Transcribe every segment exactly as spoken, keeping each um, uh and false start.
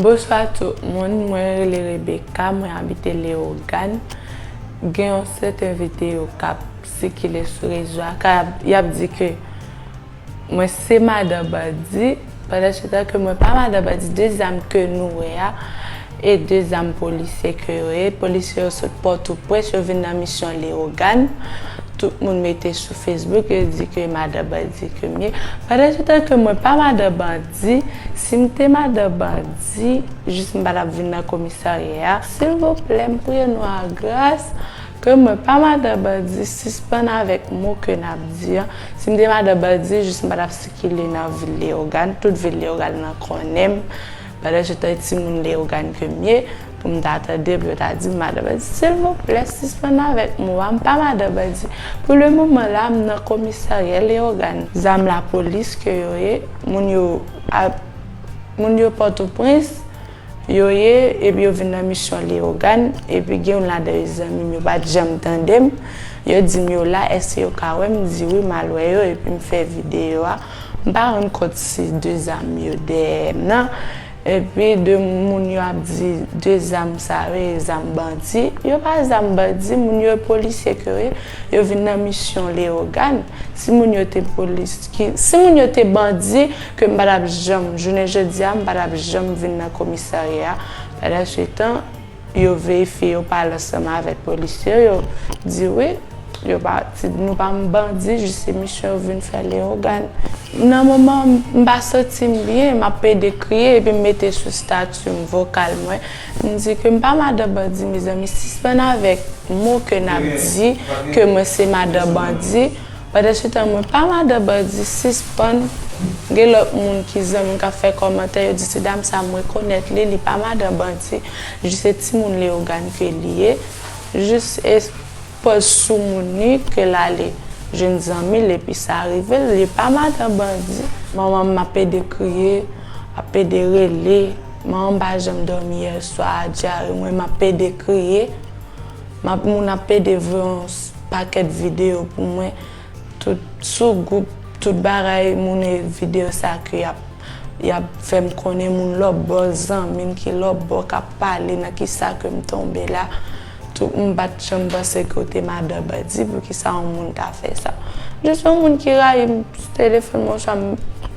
Bonswa tout moun, mwen rele Rebecca, mwen abite Leyogàn. Gen yon sèten videyo k ap sikile sou rezo a, k ap, y ap di ke mwen se madan bandi, pandan se tan ke mwen pa madan bandi, de zam ke nou wè a, e de zam polisye ke yo ye. Polisye yo sot Pòtoprens, yo vin nan misyon Leyogàn. Tout moun mete sou Facebook, yo di ke madan bandi ke m ye. Pandan se tan ke mwen pa madan bandi, si m te madan bandi, jis m pa t ap vin nan komisarya a. Silvouplè, m priye nou a gras, ke mwen pa madan bandi, sispann avèk mo ke n ap di an. Si m te madan bandi, jis m pa t ap sikile nan vil Leyogàn. Tout vil Leyogàn nan konnen m. Pandan se tan, timoun Leyogàn ke m ye, pou m ta tande, pou yo ta di m madan bandi. Silvouplè, sispann avèk mo a, m pa madan bandi. Pou le moman la, m nan komisarya Leyogàn. Zam lapolis ke yo ye, moun yo ap, moun yo Pòtoprens, yo ye, epi yo vin nan misyon Leyogàn, epi gen youn ladan yo zanmi m, yo pa t janm tande m. Yo di m yo la, èske yo ka wè m? M di wi, m al wè yo, epi m fè videyo a. M pa rann kont si de zam yo dèyè m nan. Epi de moun yo ap di de zam sa yo, e zam bandi. Yo pa zam bandi, moun yo polisye ke yo ye. Yo vin nan misyon Leyogàn. Si moun yo te polis, ki, si moun yo te bandi, ke m pa t ap janm, jounen jodi a, m pa t ap janm vin nan komisarya a. Pandan se tan, yo verifye, yo pale ansanm avèk polisye yo, yo di wi, yo pa, ti, nou pa bandi, jis se misyon yo vin fè Leyogàn. Nan moman, m pa santi m byen, m ap pede kriye, epi m mete sou stati m vokal mwen. M di ke m pa madan bandi, mezanmi, sispann avèk mo ke n ap di ke mwen se madan bandi. Pandan se tan, mwen pa madan bandi, sispann. Gen lòt moun ki zanmi m k ap fè kòmantè, yo di ti dam sa, m rekonèt li, li pa madan bandi. Jis se timoun Leyogàn ke li ye. Jis e pòz sou moun li ke l ale jwenn zanmi l, epi sa rive l, li pa madan bandi. Manman m ap pede kriye, ap pede rele. Manman m pa janm dòmi yè swa a, dyare mwen, m ap pede kriye. M ap, moun ap pede voye yon s-, pakèt videyo pou mwen. Tout sou gwoup, tout bagay, moun e videyo sa ke y ap, y ap fè m konnen moun lòtbò, zanmi m ki lòtbò k ap pale nan kisa ke m tonbe la. Tout, m pa t janm panse ke w te madan bandi, poukisa yon moun ta fè sa? Jis yon moun ki rayi m sou telefòn mwen, oswa m,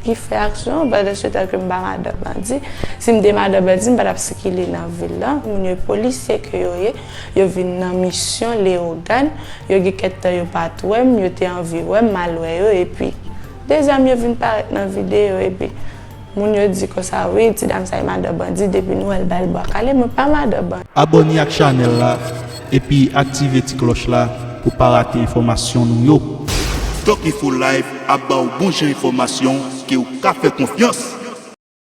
ki fè aksyon, pandan se tan ke m pa madan bandi. Si m te madan bandi, m pa t ap sikile nan vil la. Moun yo polisye ke yo ye, yo vin nan misyon Leyogàn, yo gen kèk tan yo pa t wè m, yo te anvi wè m, m al wè yo, epi de zam yo vin parèt nan videyo, epi moun yo di konsa, wi, ti dam sa e madan bandi, depi nou wè l ba l bwa kale, mwen pa madan bandi. Abòne ak chanèl la, epi aktive ti klòch la pou pa rate enfòmasyon nou yo. Doc Info Live ap ba w bon jan enfòmasyon ke w ka fè konfyans.